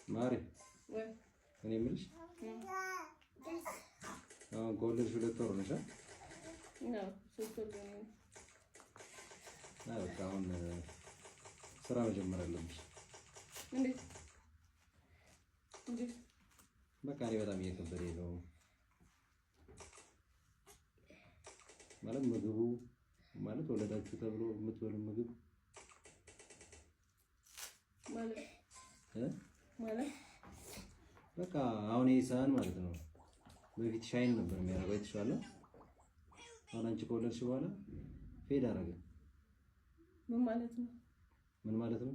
ማሪ እኔ የምልሽ አሁን ከወለድሽ 2 ወር ነሽ? በቃ አሁን ስራ መጀመር አለብሽ። በቃ እኔ በጣም እየከበደኝ ነው። ማለት ምግቡ ማለት ወለዳችሁ ተብሎ የምትበሉ ምግብ ማለት በቃ አሁን ይሄ ሳህን ማለት ነው። በፊት shine ነበር የሚያደርገው የተሻለ። አሁን አንቺ ከወለድሽ በኋላ fade አደረገ። ምን ማለት ነው? ምን ማለት ነው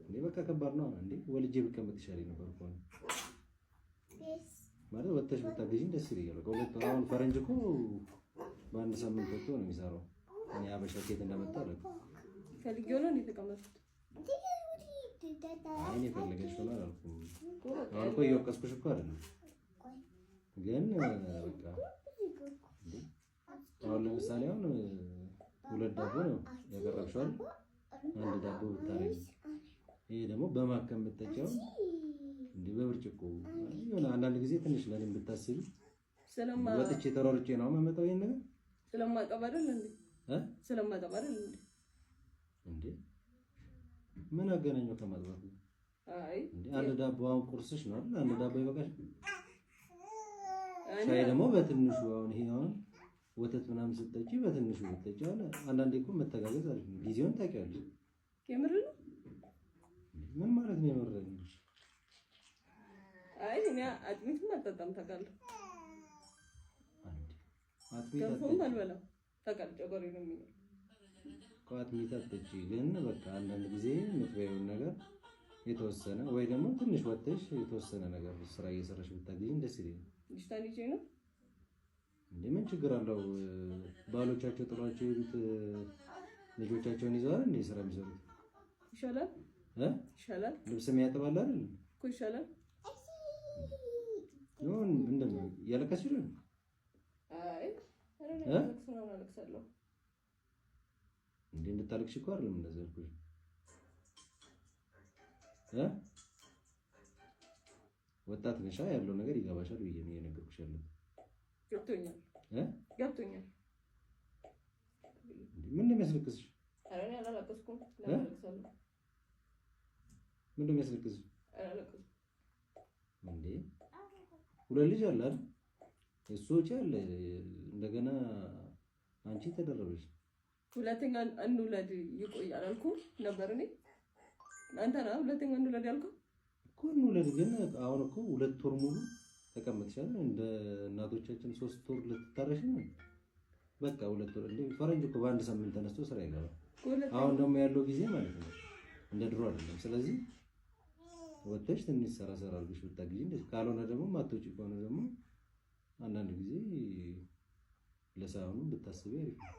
እንዴ? በቃ ከባድ ነው እንዴ። ወልጄ ብቀመጥ ይሻለኝ ነበር እኮ ማለት ወጥተሽ ብታገዢኝ ደስ ይለኛል። በቃ ሁለት አሁን ፈረንጅ እኮ በአንድ ሳምንት ወጥቶ ነው የሚሰራው። እኔ አበሻ ኬት እንደመጣ አላውቅም። ፈልጌው ነው እንዴ የተቀመጥኩት? አይ እኔ ፈልገሽ ሆነ አላልኩም። አሁን እኮ እየወቀስኩሽ እኮ አይደለም፣ ግን በቃ አሁን ለምሳሌ አሁን ሁለት ዳቦ ነው ያቀረብሽው አይደል? አንድ ዳቦ ብታረጊ፣ ይሄ ደግሞ በማከም ብትጠጪው እንዲህ በብርጭቆ የሆነ አንዳንድ ጊዜ ትንሽ ለኔም ብታስቢ። ወጥቼ ተሯርጬ ነው የምመጣው ይሄን ነገር ስለማጠብ አይደል እንዴ? ስለማጠብ አይደል እንዴ? እንዴ ምን አገናኘው ከማጥባት? አይ እንዴ አንድ ዳቦ አሁን ቁርስሽ ነው አይደል? አንድ ዳቦ ይበቃሽ። ሻይ ደግሞ በትንሹ አሁን ይሄ አሁን ወተት ምናምን ስትጠጪ በትንሹ ብትጠጪ፣ አሁን አንዳንዴ እኮ መተጋገዝ አሪፍ ነው። ጊዜውን ታውቂዋለሽ። የምር ነው። ምን ማለት ነው የምር ነው? አይ እኔ አጥሚትም አልጠጣም ታውቃለህ። አጥሚት ገንፎም አልበላም ታውቃለህ። ጨጓራዬ ነው የሚለው አጥሚት አትጠጪ፣ ግን በቃ አንዳንድ ጊዜ የምትበይውን ነገር የተወሰነ ወይ ደግሞ ትንሽ ወጥተሽ የተወሰነ ነገር ስራ እየሰራሽ ብታገኝ ደስ ይለኛል። ልጅቷን ይዤ ነው እንዴ? ምን ችግር አለው? ባሎቻቸው ጥሏቸው የሄዱት ልጆቻቸውን ይዘዋል እንዴ ስራ የሚሰሩት? ይሻላል እ ይሻላል ልብስ የሚያጥባል አይደል እኮ ይሻላል። ይሁን እንደምን እያለቀስሽ ነው? አይ ኧረ እኔ እ? አለቅስ ምናምን አለቅሳለሁ። እንዴ እንድታለቅሽ እኮ አይደለም እንደዛ ያልኩሽ እ ወጣት ነሻ ያለው ነገር ይገባሻል ብዬ ነው እየነገርኩሽ ያለሁት። ገብቶኛል እ ገብቶኛል። እንዴ ምን ነው የሚያስለቅስሽ? ኧረ እኔ አላለቀስኩም። ለምን አለቅሳለሁ? ምን ነው የሚያስለቅስሽ? አላለቀስኩም። እንዴ ሁለት ልጅ አለ አይደል? እሱ ወጪ አለ፣ እንደገና አንቺ ተደረበሽ። ሁለተኛ እንውለድ ይቆያል አልኩህ ነበር እኔ። አንተ ነህ ሁለተኛ እንውለድ ያልኩህ እኮ እንውለድ፣ ግን አሁን እኮ 2 ወር ሙሉ ተቀምጥሻል። እንደ እናቶቻችን 3 ወር ልትታረሽ ነው። በቃ 2 ወር እንዴ! ፈረንጅ እኮ በአንድ ሳምንት ተነስቶ ስራ ይገባል። ሁለተኛ አሁን ደግሞ ያለው ጊዜ ማለት ነው እንደ ድሮ አይደለም። ስለዚህ ወጥተሽ ትንሽ ሰራ ሰራ አድርገሽ ብታግዢ፣ እንደዚህ ካልሆነ ደግሞ ማትወጪ ከሆነ ደግሞ አንዳንድ ጊዜ ለሳህኑ ብታስቢ አሪፍ ነው።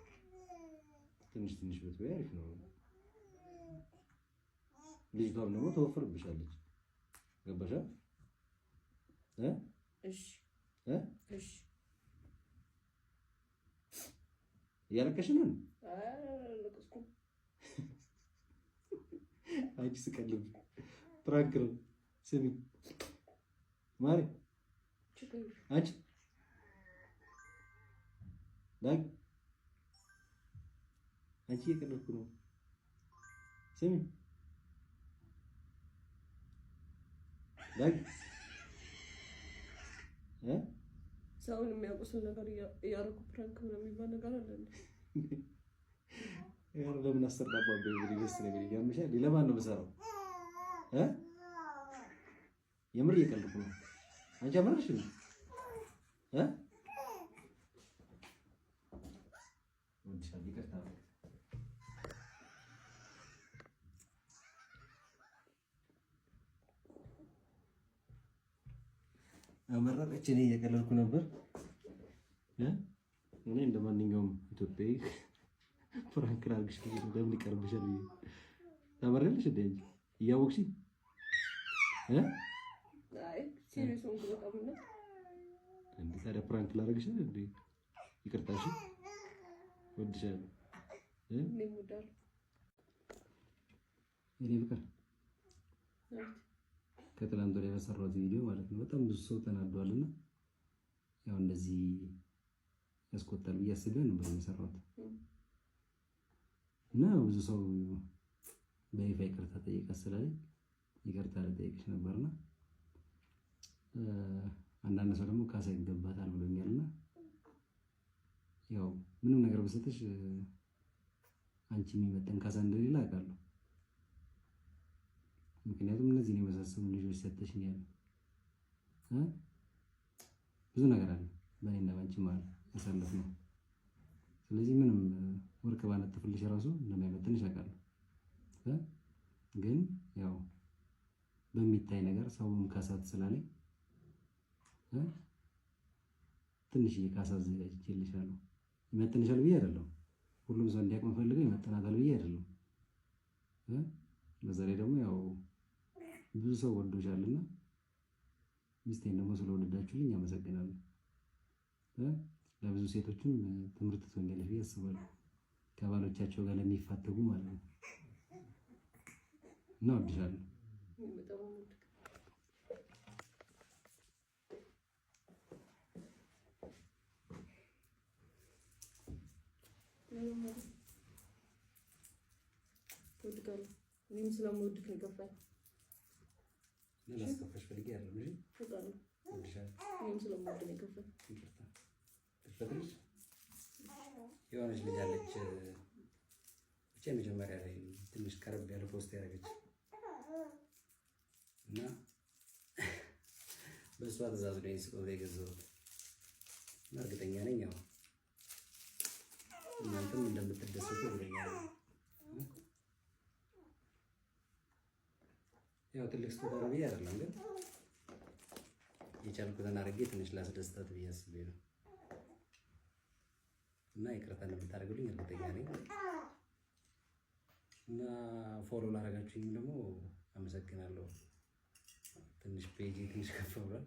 ትንሽ ትንሽ ብትበይ አሪፍ ነው። ልጅቷም ደግሞ ተወፍርብሻለች። ገባሻ? እ እሺ እ እሺ። እያለቀሽ ነው? አይ አላለቀስኩም። አንቺ ስቀልብ prank ነው። ስሚ ማሪ፣ ችግር የለም። አንቺ ዳግ፣ አንቺ እየቀለድኩ ነው። ስሚ ዳግ እ ሰውን የሚያቆስል ነገር እያደረኩ prank ምናምን የሚባል ነገር አለ እንዴ? ኧረ ለምን 10 ዳቦ አበይ ደስ ነው የሚለኝ። ያምሻል። ለማን ነው የምሰራው? እ የምር እየቀለድኩ ነው። አንቺ አመረርሽ ነው እ እወድሻለሁ። ይቅርታ አመረረች። እኔ እየቀለድኩ ነበር። እ እኔ እንደ ማንኛውም ኢትዮጵያዊ prank ላድርግሽ ብዬ ነው። ለምን ይቀርብሻል ብዬ ታመሪያለሽ እንደ አንቺ እያወቅሽኝ እ አይ serious ሆንኩ በጣም እና እንዴ ታዲያ prank ላድርግሽ እንዴ? ይቅርታ እሺ፣ እወድሻለሁ እ እኔም እወድሃለሁ። የኔ ፍቅር ከትላንት ወዲያ በሰራሁት ቪዲዮ ማለት ነው በጣም ብዙ ሰው ተናዷልና ያው እንደዚህ ያስቆጣል ብዬ አስቤ ነበር የሰራሁት እና ብዙ ሰው በይፋ ይቅርታ ጠይቃ ስላለኝ ይቅርታ ልጠይቅሽ ነበርና አንዳንድ ሰው ደግሞ ካሳ ይገባታል ብሎኛልና ያው ምንም ነገር ብሰጥሽ አንቺ የሚመጥን ካሳ እንደሌለ አውቃለሁ። ምክንያቱም እነዚህን የመሳሰሉ ልጆች ሰጥተሽኛል። ብዙ ነገር አለ በእኔና በአንቺ መሀል ያሳለፍነው። ስለዚህ ምንም ወርቅ ባነጥፍልሽ ራሱ እንደማይመጥንሽ አውቃለሁ። ግን ያው በሚታይ ነገር ሰውም ካሳት ስላለኝ ትንሽዬ ካሳ አዘጋጅቼልሻለሁ። ይመጥንሻል ብዬ አይደለም፣ ሁሉም ሰው እንዲያውቅ የምፈልገው ይመጥናታል ብዬ አይደለም። በዛ ላይ ደግሞ ያው ብዙ ሰው ወዶሻልና ሚስቴን ደግሞ ስለወደዳችሁልኝ አመሰግናለሁ። ለብዙ ሴቶችም ትምህርት ትሆኛለሽ ብዬ አስባለሁ። ከባሎቻቸው ጋር ለሚፋተጉ ማለት ነው። እና እወድሻለሁ። እወድካለሁ። እኔም ስለምወድክ ነው የከፋኝ። ላስከፋሽ ፈልጌ አይደለም። እሺ፣ እኔም ስለምወድ ነው የከፋኝ። ይቅርታ። የሆነች ልጅ አለች ብቻ የመጀመሪያ ላይ ትንሽ ቀረብ ያለ post ያደረገች እና በእሷ ትእዛዝ ነው ስጦታ የገዛሁት እና እርግጠኛ ነኝ ያው እናንተም እንደምትደሰቱ እርግጠኛ ነኝ። ያው ትልቅ ስጦታ ነው ብዬ አይደለም፣ ግን የቻልኩትን አድርጌ ትንሽ ላስደስታት ብዬ አስቤ ነው እና ይቅርታ እንደምታደርግልኝ እርግጠኛ ነኝ። እና follow ላደረጋችሁኝም ደግሞ አመሰግናለሁ። ትንሽ page ትንሽ ከፍ ብሏል፣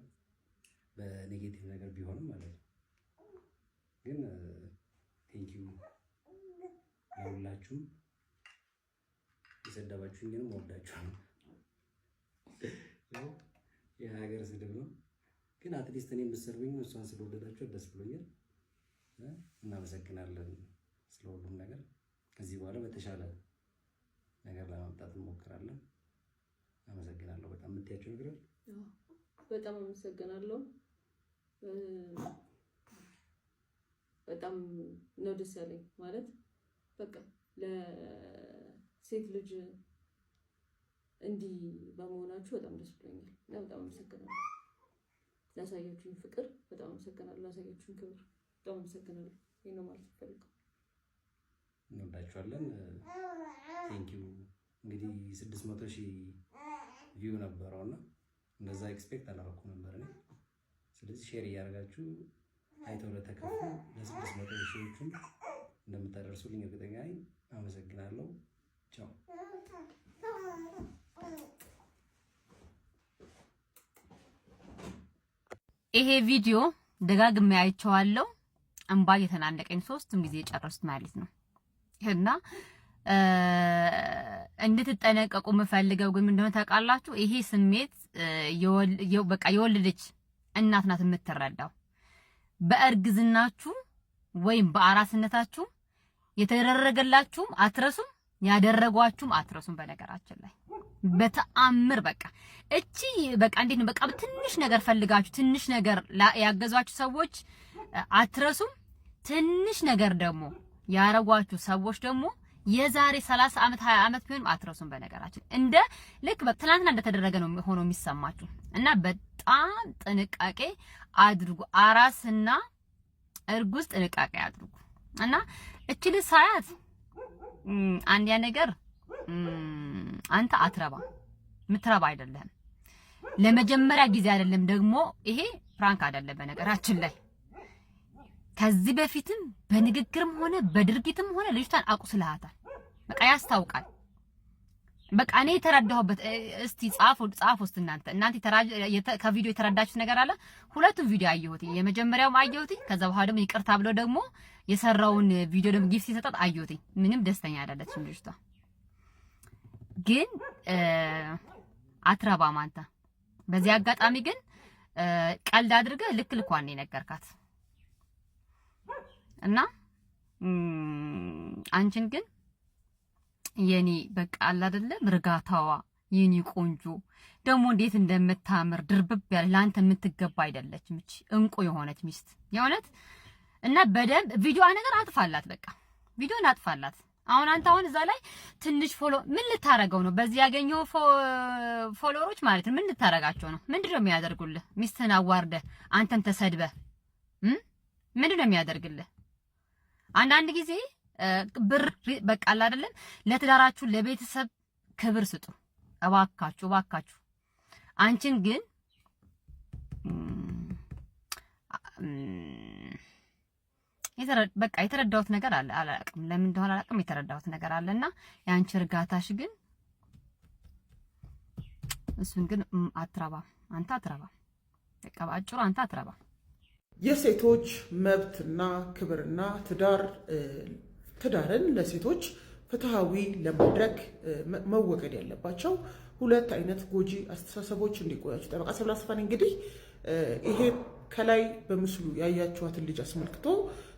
በ negative ነገር ቢሆንም ማለት ነው። ግን thank you ለሁላችሁም። የሰደባችሁኝንም ወዳችኋለሁ። የሀገር ስድብ ነው፣ ግን at least እኔም ብትሰድቡኝ እሷን ስለወደዳችሁ ደስ ብሎኛል። እናመሰግናለን ስለ ሁሉም ነገር። ከዚህ በኋላ በተሻለ ነገር ለማምጣት እንሞክራለን። አመሰግናለሁ። በጣም የምትያቸው ነገር አለ? በጣም አመሰግናለሁ። በጣም ነው ደስ ያለኝ። ማለት በቃ ለሴት ልጅ እንዲህ በመሆናችሁ በጣም ደስ ብሎኛል እና በጣም አመሰግናለሁ። ላሳያችሁኝ ፍቅር በጣም አመሰግናለሁ። ላሳያችሁኝ ክብር በጣም አመሰግናለሁ። ይሄ ነው ማለት ፈልገው። እንወዳችኋለን። Thank you። እንግዲህ 600,000 view ነበረው እና እንደዛ expect አላደረኩም ነበር እኔ። ስለዚህ share እያደረጋችሁ አይተው ለተከፉ ለ600 ሺዎቹም እንደምታደርሱልኝ እርግጠኛ ነኝ። አመሰግናለሁ። ቻው። ይሄ ቪዲዮ ደጋግሜ አይቼዋለሁ። እንባ እየተናነቀኝ ሶስቱም ጊዜ የጨረሱት ማለት ነው። እና እንድትጠነቀቁ የምፈልገው ግን እንደሆነ ታውቃላችሁ፣ ይሄ ስሜት በቃ የወለደች እናት ናት የምትረዳው። በእርግዝናችሁ ወይም በአራስነታችሁ የተደረገላችሁም አትረሱም፣ ያደረጓችሁም አትረሱም። በነገራችን ላይ በተአምር በቃ እቺ በቃ እንዴት ነው በቃ ትንሽ ነገር ፈልጋችሁ ትንሽ ነገር ያገዟችሁ ሰዎች አትረሱም። ትንሽ ነገር ደግሞ ያረጓችሁ ሰዎች ደግሞ የዛሬ 30 ዓመት 20 ዓመት ቢሆንም አትረሱም። በነገራችን እንደ ልክ ትናንትና እንደተደረገ ነው ሆኖ የሚሰማችሁ እና በጣም ጥንቃቄ አድርጉ። አራስና እርጉዝ ጥንቃቄ አድርጉ እና እቺ ልጅ ሳያት አንዲያ ነገር አንተ አትረባ ምትረባ አይደለም። ለመጀመሪያ ጊዜ አይደለም ደግሞ ይሄ prank አይደለም። በነገራችን ላይ ከዚህ በፊትም በንግግርም ሆነ በድርጊትም ሆነ ልጅቷን አቁስለሃታል። በቃ ያስታውቃል። በቃ እኔ የተረዳሁበት እስቲ ጻፉ ጻፉ እስቲ እናንተ ከቪዲዮ የተረዳችሁት ነገር አለ። ሁለቱም ቪዲዮ አየሁት። የመጀመሪያውም አየሁት። ከዛ በኋላ ደግሞ ይቅርታ ብሎ ደግሞ የሰራውን ቪዲዮ ደግሞ gift ሲሰጣት አየሁት። ምንም ደስተኛ አይደለችም ልጅቷ። ግን አትረባም አንተ። በዚህ አጋጣሚ ግን ቀልድ አድርገህ ልክ ልኳን ነው የነገርካት እና አንቺን ግን የኔ በቃ አለ አይደለም እርጋታዋ፣ የኔ ቆንጆ ደግሞ እንዴት እንደምታምር፣ ድርብብ ያለ ለአንተ የምትገባ አይደለችም እቺ እንቁ የሆነች ሚስት የእውነት። እና በደንብ ቪዲዮ ነገር አጥፋላት፣ በቃ ቪዲዮን አጥፋላት። አሁን አንተ አሁን እዛ ላይ ትንሽ follow ምን ልታረገው ነው? በዚህ ያገኘው follower ኦች ማለት ነው ምን ልታረጋቸው ነው? ምንድን ነው የሚያደርጉልህ? ሚስትህን አዋርደህ አንተም ተሰድበህ ምንድን ነው የሚያደርግልህ? አንዳንድ ጊዜ ብር በቃ አለ አይደለም፣ ለትዳራችሁ ለቤተሰብ ክብር ስጡ። እባካችሁ እባካችሁ። አንቺን ግን በቃ የተረዳሁት ነገር አለ፣ አላቅም ለምን እንደሆነ አላቅም። የተረዳሁት ነገር አለና የአንቺ እርጋታሽ ግን እሱን ግን አትረባም። አንተ አትረባም። በቃ በአጭሩ አንተ አትረባም። የሴቶች መብትና ክብርና ትዳር፣ ትዳርን ለሴቶች ፍትሃዊ ለማድረግ መወገድ ያለባቸው ሁለት አይነት ጎጂ አስተሳሰቦች እንዲቆያቸው ጠበቃ ሰብለ አሰፋ ነኝ። እንግዲህ ይሄ ከላይ በምስሉ ያያችኋትን ልጅ አስመልክቶ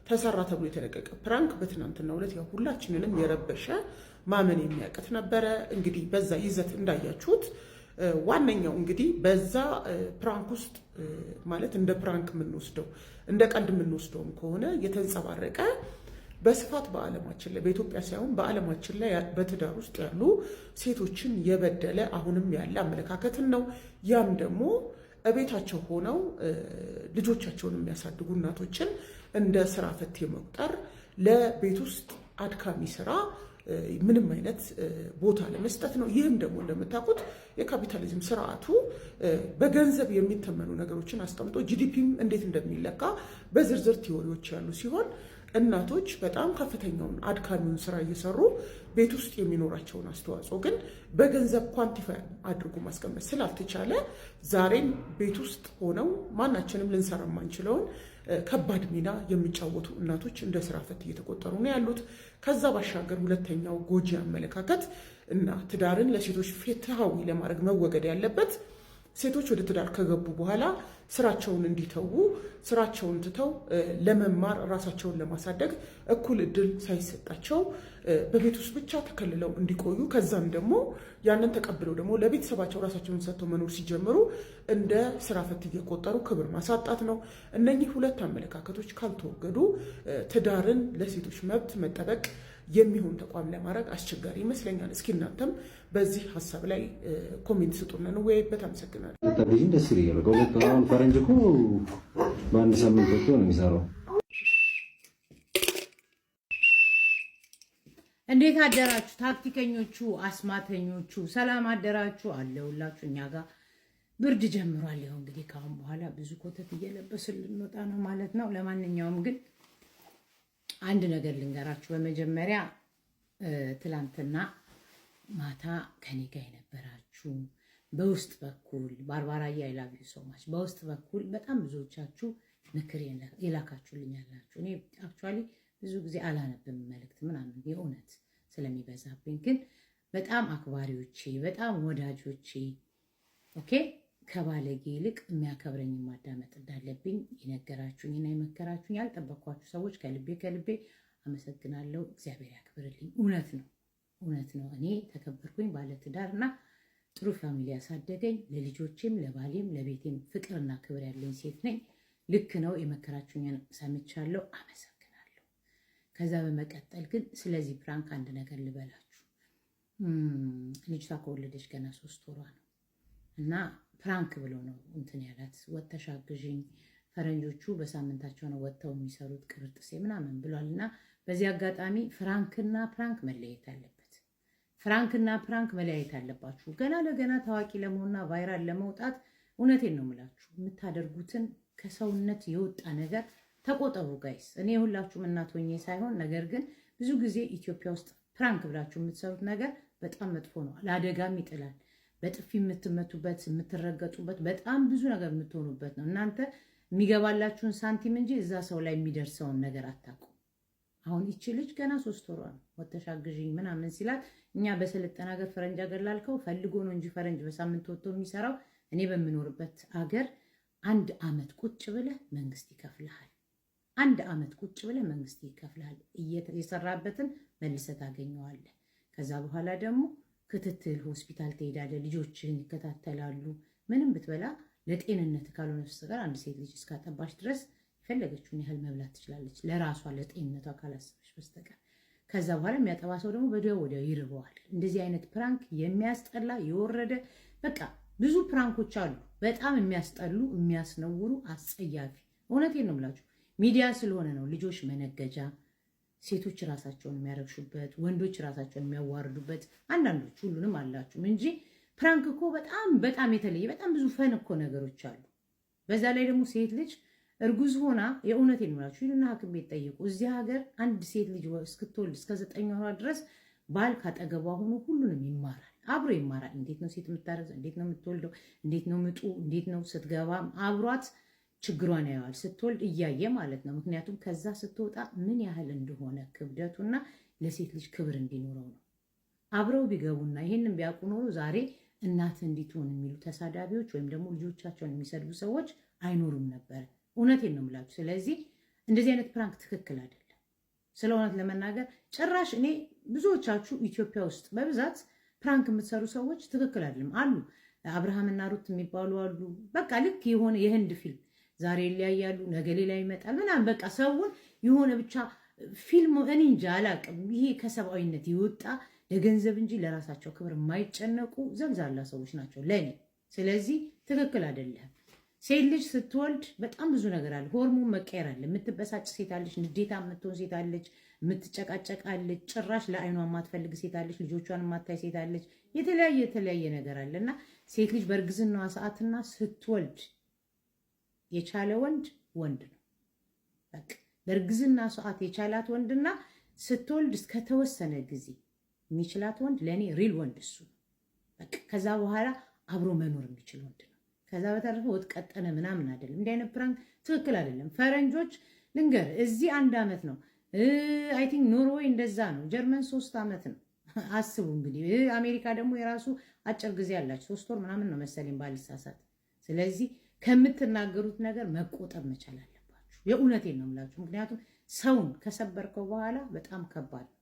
ተሰራ ተብሎ የተለቀቀ prank በትናንትናው ዕለት ያው ሁላችንንም የረበሸ፣ ማመን የሚያቅት ነበረ። እንግዲህ በዛ ይዘት እንዳያችሁት ዋነኛው እንግዲህ በዛ prank ውስጥ፣ ማለት እንደ prank የምንወስደው፣ እንደ ቀልድ የምንወስደውም ከሆነ፣ የተንጸባረቀ በስፋት በዓለማችን ላይ፣ በኢትዮጵያ ሳይሆን በዓለማችን ላይ በትዳር ውስጥ ያሉ ሴቶችን የበደለ አሁንም ያለ አመለካከትን ነው። ያም ደግሞ እቤታቸው ሆነው ልጆቻቸውን የሚያሳድጉ እናቶችን እንደ ስራ ፈት የመቁጠር፣ ለቤት ውስጥ አድካሚ ስራ ምንም አይነት ቦታ አለመስጠት ነው። ይህም ደግሞ እንደምታውቁት የካፒታሊዝም ስርዓቱ በገንዘብ የሚተመኑ ነገሮችን አስቀምጦ GDP ም እንዴት እንደሚለካ በዝርዝር theory ዎች ያሉ ሲሆን እናቶች በጣም ከፍተኛውን አድካሚውን ስራ እየሰሩ ቤት ውስጥ የሚኖራቸውን አስተዋጽኦ ግን በገንዘብ quantify አድርጎ ማስቀመጥ ስላልተቻለ ዛሬም ቤት ውስጥ ሆነው ማናችንም ልንሰራ የማንችለውን ከባድ ሚና የሚጫወቱ እናቶች እንደ ስራ ፈት እየተቆጠሩ ነው ያሉት። ከዛ ባሻገር ሁለተኛው ጎጂ አመለካከት እና ትዳርን ለሴቶች ፍትሃዊ ለማድረግ መወገድ ያለበት ሴቶች ወደ ትዳር ከገቡ በኋላ ስራቸውን እንዲተዉ፣ ስራቸውን ትተው ለመማር፣ ራሳቸውን ለማሳደግ እኩል እድል ሳይሰጣቸው በቤት ውስጥ ብቻ ተከልለው እንዲቆዩ፣ ከዛም ደግሞ ያንን ተቀብለው ደግሞ ለቤተሰባቸው ራሳቸውን ሰጥተው መኖር ሲጀምሩ እንደ ስራ ፈት እየቆጠሩ ክብር ማሳጣት ነው። እነኚህ ሁለት አመለካከቶች ካልተወገዱ ትዳርን ለሴቶች መብት መጠበቅ የሚሆን ተቋም ለማድረግ አስቸጋሪ ይመስለኛል። እስኪ እናንተም በዚህ ሀሳብ ላይ comment ስጡና እንወያይበት። አመሰግናለሁ። ብታገዢኝ ደስ ይለኛል። በቃ ሁለት አሁን ፈረንጅ እኮ በአንድ ሳምንት ወጥቶ ነው የሚሰራው። እንዴት አደራችሁ? ታክቲከኞቹ፣ አስማተኞቹ ሰላም አደራችሁ? አለሁላችሁ። እኛ ጋር ብርድ ጀምሯል። ይኸው እንግዲህ ከአሁን በኋላ ብዙ ኮተት እየለበስን ልንወጣ ነው ማለት ነው። ለማንኛውም ግን አንድ ነገር ልንገራችሁ። በመጀመሪያ ትላንትና ማታ ከኔ ጋር የነበራችሁ በውስጥ በኩል ባርባራዬ I love you so much፣ በውስጥ በኩል በጣም ብዙዎቻችሁ ምክር የላካችሁልኝ ያላችሁ፣ እኔ actually ብዙ ጊዜ አላነብም መልእክት ምናምን የእውነት ስለሚበዛብኝ፣ ግን በጣም አክባሪዎቼ፣ በጣም ወዳጆቼ፣ okay፣ ከባለጌ ይልቅ የሚያከብረኝ ማዳመጥ እንዳለብኝ የነገራችሁኝና የመከራችሁኝ ያልጠበኳችሁ ሰዎች ከልቤ ከልቤ አመሰግናለሁ። እግዚአብሔር ያክብርልኝ። እውነት ነው፣ እውነት ነው። እኔ ተከበርኩኝ። ባለትዳር እና ጥሩ family ያሳደገኝ፣ ለልጆቼም ለባሌም ለቤቴም ፍቅርና ክብር ያለኝ ሴት ነኝ። ልክ ነው። የመከራችሁኝን ሰምቻለሁ። አመሰግናለሁ። ከዛ በመቀጠል ግን ስለዚህ prank አንድ ነገር ልበላችሁ። ልጅቷ ከወለደች ገና 3 ወሯ ነው እና prank ብሎ ነው እንትን ያላት። ወጥተሽ አግዥኝ፣ ፈረንጆቹ በሳምንታቸው ነው ወጥተው የሚሰሩት ቅብርጥሴ ምናምን ብሏል። እና በዚህ አጋጣሚ ፍራንክና prank መለየት አለበት። ፍራንክና prank መለያየት አለባችሁ። ገና ለገና ታዋቂ ለመሆንና viral ለመውጣት፣ እውነቴን ነው የምላችሁ፣ የምታደርጉትን ከሰውነት የወጣ ነገር ተቆጠቡ guys። እኔ የሁላችሁም እናት ሆኜ ሳይሆን ነገር ግን ብዙ ጊዜ ኢትዮጵያ ውስጥ prank ብላችሁ የምትሰሩት ነገር በጣም መጥፎ ነው፣ ለአደጋም ይጥላል። በጥፊ የምትመቱበት፣ የምትረገጡበት፣ በጣም ብዙ ነገር የምትሆኑበት ነው። እናንተ የሚገባላችሁን ሳንቲም እንጂ እዛ ሰው ላይ የሚደርሰውን ነገር አታውቁም። አሁን ይቺ ልጅ ገና 3 ወሯ ነው። ወተሽ አግዥኝ ምናምን ሲላት እኛ በሰለጠነ ሀገር፣ ፈረንጅ ሀገር ላልከው ፈልጎ ነው እንጂ ፈረንጅ በሳምንት ወጥቶ የሚሰራው። እኔ በምኖርበት አገር አንድ አመት ቁጭ ብለህ መንግስት ይከፍልሃል። አንድ አመት ቁጭ ብለህ መንግስት ይከፍልሃል። የሰራበትን መልሰህ ታገኘዋለህ። ከዛ በኋላ ደግሞ ክትትል ሆስፒታል ትሄዳለህ። ልጆችህን ይከታተላሉ። ምንም ብትበላ ለጤንነት ካልሆነ በስተቀር አንድ ሴት ልጅ እስካጠባች ድረስ የፈለገችውን ያህል መብላት ትችላለች፣ ለራሷ ለጤንነቷ ካላሰበች በስተቀር። ከዛ በኋላ የሚያጠባ ሰው ደግሞ በዲያው ወዲያው ይርበዋል። እንደዚህ አይነት prank የሚያስጠላ የወረደ፣ በቃ ብዙ prank ኦች አሉ፣ በጣም የሚያስጠሉ፣ የሚያስነውሩ፣ አስጸያፊ። እውነቴን ነው የምላችሁ። ሚዲያ ስለሆነ ነው ልጆች መነገጃ፣ ሴቶች ራሳቸውን የሚያረክሱበት፣ ወንዶች ራሳቸውን የሚያዋርዱበት። አንዳንዶች፣ ሁሉንም አላችሁም እንጂ prank እኮ በጣም በጣም የተለየ በጣም ብዙ fun እኮ ነገሮች አሉ። በዛ ላይ ደግሞ ሴት ልጅ እርጉዝ ሆና፣ የእውነቴን ነው የምላችሁ፣ ሂዱና ሐኪም ቤት ጠይቁ። እዚህ ሀገር አንድ ሴት ልጅ እስክትወልድ እስከ 9 ወሯ ድረስ ባል ካጠገቧ ሆኖ ሁሉንም ይማራል፣ አብሮ ይማራል። እንዴት ነው ሴት የምታረግዘው? እንዴት ነው የምትወልደው? እንዴት ነው ምጡ? እንዴት ነው ስትገባም አብሯት ችግሯን ያየዋል። ስትወልድ እያየ ማለት ነው። ምክንያቱም ከዛ ስትወጣ ምን ያህል እንደሆነ ክብደቱና ለሴት ልጅ ክብር እንዲኖረው ነው። አብረው ቢገቡና ይህንን ቢያውቁ ኖሮ ዛሬ እናት እንዲትሆን የሚሉ ተሳዳቢዎች ወይም ደግሞ ልጆቻቸውን የሚሰድቡ ሰዎች አይኖሩም ነበር። እውነቴን ነው የምላችሁ። ስለዚህ እንደዚህ አይነት prank ትክክል አይደለም። ስለ እውነት ለመናገር ጭራሽ እኔ ብዙዎቻችሁ ኢትዮጵያ ውስጥ በብዛት prank የምትሰሩ ሰዎች ትክክል አይደለም አሉ። አብርሃምና ሩት የሚባሉ አሉ። በቃ ልክ የሆነ የህንድ ፊልም ዛሬ ይለያያሉ፣ ነገ ሌላ ይመጣል ምናምን፣ በቃ ሰውን የሆነ ብቻ ፊልም እኔ እንጃ አላቅም። ይሄ ከሰብአዊነት የወጣ ለገንዘብ እንጂ ለራሳቸው ክብር የማይጨነቁ ዘልዛላ ሰዎች ናቸው ለእኔ። ስለዚህ ትክክል አይደለም። ሴት ልጅ ስትወልድ በጣም ብዙ ነገር አለ። ሆርሞን መቀየር አለ። የምትበሳጭ ሴት አለች፣ ንዴታ የምትሆን ሴት አለች፣ የምትጨቃጨቅ አለች፣ ጭራሽ ለአይኗ የማትፈልግ ሴት አለች፣ ልጆቿን የማታይ ሴት አለች። የተለያየ የተለያየ ነገር አለ እና ሴት ልጅ በእርግዝናዋ ሰዓትና ስትወልድ የቻለ ወንድ ወንድ ነው። በቃ በእርግዝና ሰዓት የቻላት ወንድና ስትወልድ እስከተወሰነ ጊዜ የሚችላት ወንድ ለእኔ real ወንድ እሱ ነው። በቃ ከዛ በኋላ አብሮ መኖር የሚችል ወንድ ነው። ከዛ በተረፈ ወጥ ቀጠነ ምናምን አይደለም። እንዲህ አይነት prank ትክክል አይደለም። ፈረንጆች ልንገር፣ እዚህ አንድ ዓመት ነው፣ I think ኖርዌይ እንደዛ ነው። ጀርመን 3 ዓመት ነው። አስቡ እንግዲህ። አሜሪካ ደግሞ የራሱ አጭር ጊዜ አላቸው፣ 3 ወር ምናምን ነው መሰለኝ ባልሳሳት። ስለዚህ ከምትናገሩት ነገር መቆጠብ መቻል አለባችሁ። የእውነቴን ነው የምላችሁ። ምክንያቱም ሰውን ከሰበርከው በኋላ በጣም ከባድ ነው።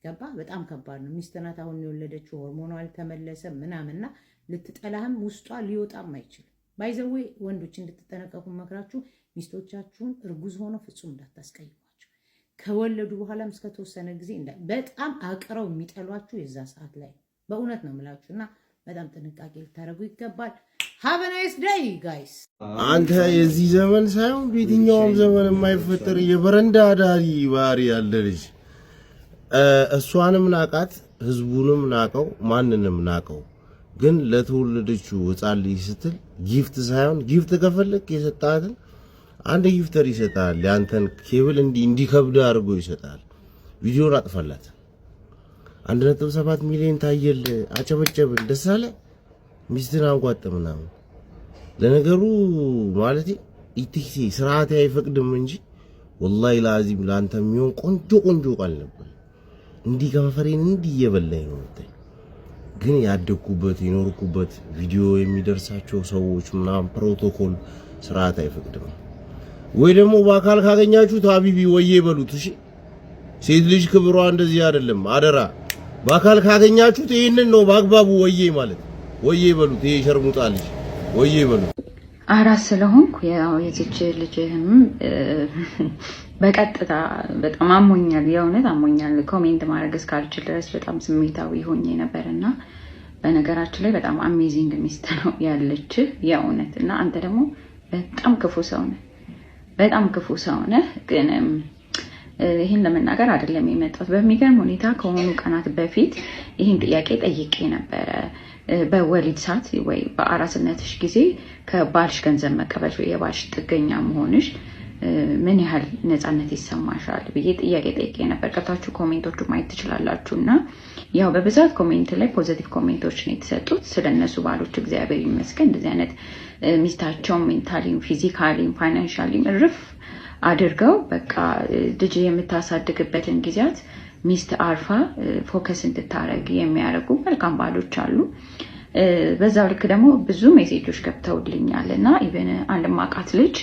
ገባ? በጣም ከባድ ነው። ሚስት ናት አሁን የወለደችው፣ ሆርሞኗ አልተመለሰም ምናምንና ልትጠላህም ውስጧ ሊወጣም አይችልም። By the way ወንዶች እንድትጠነቀቁ መክራችሁ ሚስቶቻችሁን እርጉዝ ሆነው ፍጹም እንዳታስቀይሟቸው። ከወለዱ በኋላም እስከተወሰነ ጊዜ በጣም አቅረው የሚጠሏችሁ የዛ ሰዓት ላይ በእውነት ነው የምላችሁ እና በጣም ጥንቃቄ ልታደርጉ ይገባል። Have a nice day, guys። አንተ የዚህ ዘመን ሳይሆን በየትኛውም ዘመን የማይፈጠር የበረንዳ አዳሪ ባህሪ ያለ ልጅ። እሷንም ናቃት፣ ህዝቡንም ናቀው፣ ማንንም ናቀው። ግን ለተወለደችው ህፃን ልጅ ስትል gift ሳይሆን gift ከፈለግ የሰጣትን አንድ gifter ይሰጣል። ያንተን ኬብል እንዲከብድ አድርጎ ይሰጣል። ቪዲዮን አጥፋላት። 1.7 ሚሊዮን ታየል፣ አጨበጨብን፣ ደስ አለ። ሚስትን አንጓጥ ምናምን። ለነገሩ ማለት ethics ኤ ስርዓቴ አይፈቅድም እንጂ ወላሂ ላዚም ለአንተ የሚሆን ቆንጆ ቆንጆ ቃል ነበር። እንዲህ ከንፈሬን እንዲህ እየበላኝ ነው መታኝ። ግን ያደግኩበት የኖርኩበት ቪዲዮ የሚደርሳቸው ሰዎች ምናምን ፕሮቶኮል ስርዓት አይፈቅድም። ወይ ደግሞ በአካል ካገኛችሁት ሀቢቢ ወዬ በሉት። እሺ፣ ሴት ልጅ ክብሯ እንደዚህ አይደለም። አደራ በአካል ካገኛችሁት ይህንን ነው በአግባቡ ወዬ ማለት፣ ወዬ በሉት። ይሄ ሸርሙጣ ልጅ ወዬ በሉት። አራስ ስለሆንኩ ያው የዚች ልጅ ህመም በቀጥታ በጣም አሞኛል፣ የእውነት አሞኛል። Comment ማድረግ እስካልችል ድረስ በጣም ስሜታዊ ሆኜ ነበር። እና በነገራችን ላይ በጣም amazing ሚስት ነው ያለች የእውነት። እና አንተ ደግሞ በጣም ክፉ ሰው ነህ፣ በጣም ክፉ ሰው ነህ። ግን ይህን ለመናገር አይደለም የመጣሁት። በሚገርም ሁኔታ ከሆኑ ቀናት በፊት ይህን ጥያቄ ጠይቄ ነበረ። በወሊድ ሰዓት ወይ በአራስነትሽ ጊዜ ከባልሽ ገንዘብ መቀበልሽ ወይ የባልሽ ጥገኛ መሆንሽ ምን ያህል ነፃነት ይሰማሻል ብዬ ጥያቄ ጠይቄ ነበር። ገብታችሁ comment ኦቹ ማየት ትችላላችሁ። እና ያው በብዛት comment ላይ positive comment ኦች ነው የተሰጡት ስለ እነሱ ባሎች። እግዚአብሔር ይመስገን እንደዚህ አይነት ሚስታቸው mentally ም፣ physically ም፣ financially ም እርፍ አድርገው በቃ ልጅ የምታሳድግበትን ጊዜያት ሚስት አርፋ focus እንድታረግ የሚያደርጉ መልካም ባሎች አሉ። በዛው ልክ ደግሞ ብዙ ሜሴጆች ገብተውልኛል እና even አንድ ማቃት ልጅ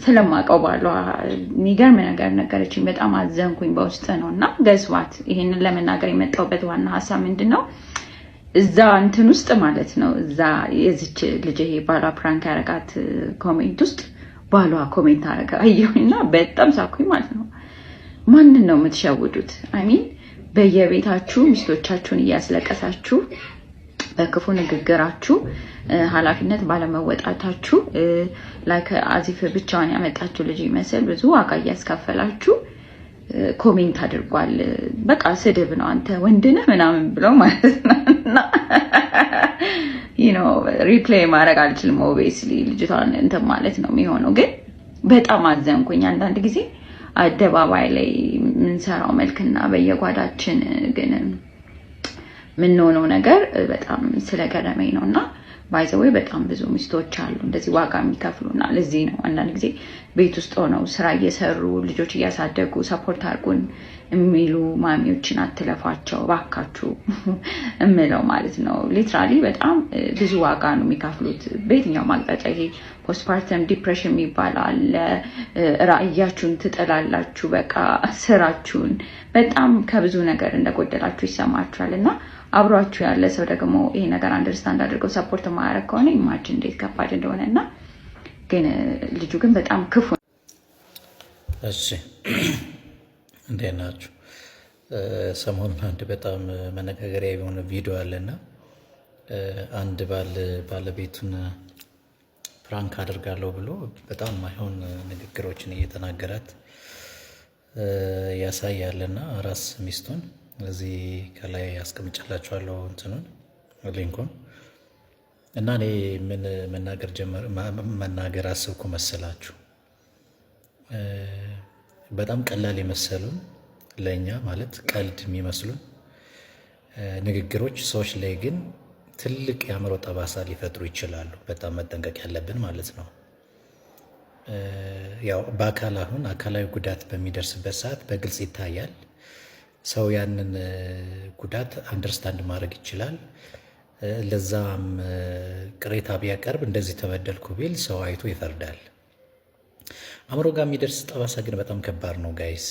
ስለማቀው ባሏ የሚገርም ነገር ነገረችኝ። በጣም አዘንኩኝ በውስጥ ነው። እና guess what፣ ይሄንን ለመናገር የመጣሁበት ዋና ሀሳብ ምንድን ነው? እዛ እንትን ውስጥ ማለት ነው፣ እዛ የዚች ልጅ ይሄ ባሏ prank ያረጋት comment ውስጥ ባሏ comment አረገ አየሁና በጣም ሳኩኝ ማለት ነው። ማንን ነው የምትሸውዱት? I mean በየቤታችሁ ሚስቶቻችሁን እያስለቀሳችሁ፣ በክፉ ንግግራችሁ፣ ኃላፊነት ባለመወጣታችሁ፣ like as if ብቻዋን ያመጣችሁ ልጅ ይመስል ብዙ ዋጋ እያስከፈላችሁ comment አድርጓል። በቃ ስድብ ነው፣ አንተ ወንድ ነህ ምናምን ብለው ማለት ነው። እና reply ማድረግ አልችልም። Obviously ልጅቷን እንትን ማለት ነው የሚሆነው። ግን በጣም አዘንኩኝ። አንዳንድ ጊዜ አደባባይ ላይ የምንሰራው መልክና በየጓዳችን ግን የምንሆነው ነገር በጣም ስለገረመኝ ነው። እና by the way በጣም ብዙ ሚስቶች አሉ እንደዚህ ዋጋ የሚከፍሉ። እና ለዚህ ነው አንዳንድ ጊዜ ቤት ውስጥ ሆነው ስራ እየሰሩ፣ ልጆች እያሳደጉ support አድርጉን የሚሉ ማሚዎችን አትለፏቸው ባካችሁ እምለው ማለት ነው። Literally በጣም ብዙ ዋጋ ነው የሚከፍሉት በየትኛውም አቅጣጫ። ይሄ postpartum depression የሚባል አለ። ራእያችሁን ትጥላላችሁ። በቃ ስራችሁን በጣም ከብዙ ነገር እንደጎደላችሁ ይሰማችኋል። እና አብሯችሁ ያለ ሰው ደግሞ ይሄ ነገር understand አድርገው support ማያደርግ ከሆነ imagine እንዴት ከባድ እንደሆነ። እና ግን ልጁ ግን በጣም ክፉ እሺ፣ እንዴት ናችሁ? ሰሞኑን አንድ በጣም መነጋገሪያ የሆነ ቪዲዮ አለና አንድ ባል ባለቤቱን prank አድርጋለሁ ብሎ በጣም ማይሆን ንግግሮችን እየተናገራት ያሳያልና አራስ ሚስቱን። እዚህ ከላይ አስቀምጬላችኋለሁ እንትኑን link ኡን። እና እኔ ምን መናገር ጀመር መናገር አስብኩ መሰላችሁ? በጣም ቀላል የመሰሉን፣ ለእኛ ማለት ቀልድ የሚመስሉን ንግግሮች ሰዎች ላይ ግን ትልቅ የአእምሮ ጠባሳ ሊፈጥሩ ይችላሉ። በጣም መጠንቀቅ ያለብን ማለት ነው። ያው በአካል አሁን አካላዊ ጉዳት በሚደርስበት ሰዓት በግልጽ ይታያል። ሰው ያንን ጉዳት understand ማድረግ ይችላል። ለዛም ቅሬታ ቢያቀርብ፣ እንደዚህ ተበደልኩ ቢል ሰው አይቶ ይፈርዳል። አእምሮ ጋር የሚደርስ ጠባሳ ግን በጣም ከባድ ነው guys።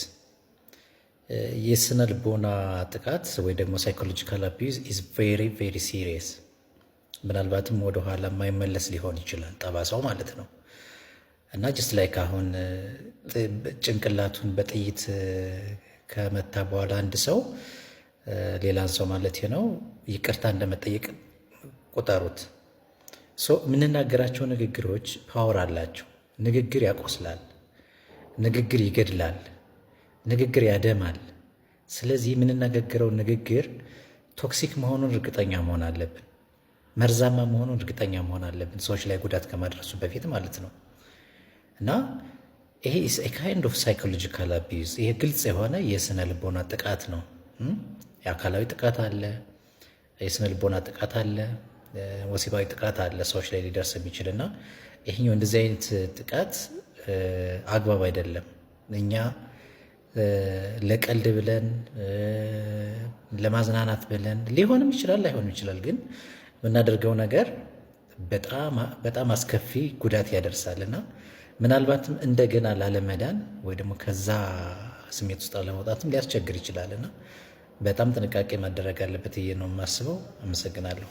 የስነ ልቦና ጥቃት ወይ ደግሞ psychological abuse is very very serious። ምናልባትም ወደኋላ የማይመለስ ሊሆን ይችላል ጠባሳው ማለት ነው። እና just like አሁን ጭንቅላቱን በጥይት ከመታ በኋላ አንድ ሰው ሌላን ሰው ማለት ነው ይቅርታ እንደመጠየቅ ቁጠሩት። So የምንናገራቸው ንግግሮች power አላቸው። ንግግር ያቆስላል፣ ንግግር ይገድላል፣ ንግግር ያደማል። ስለዚህ የምንነጋገረው ንግግር toxic መሆኑን እርግጠኛ መሆን አለብን። መርዛማ መሆኑን እርግጠኛ መሆን አለብን፣ ሰዎች ላይ ጉዳት ከማድረሱ በፊት ማለት ነው። እና ይሄ kind of psychological abuse፣ ይሄ ግልጽ የሆነ የስነ ልቦና ጥቃት ነው። የአካላዊ ጥቃት አለ፣ የስነ ልቦና ጥቃት አለ፣ ወሲባዊ ጥቃት አለ ሰዎች ላይ ሊደርስ የሚችል። እና ይሄኛው እንደዚህ አይነት ጥቃት አግባብ አይደለም። እኛ ለቀልድ ብለን፣ ለማዝናናት ብለን ሊሆንም ይችላል፣ ላይሆንም ይችላል። ግን የምናደርገው ነገር በጣም አስከፊ ጉዳት ያደርሳል እና ምናልባትም እንደገና ላለመዳን ወይ ደግሞ ከዛ ስሜት ውስጥ ላለመውጣትም ሊያስቸግር ይችላል እና በጣም ጥንቃቄ ማድረግ አለበት ብዬ ነው የማስበው። አመሰግናለሁ።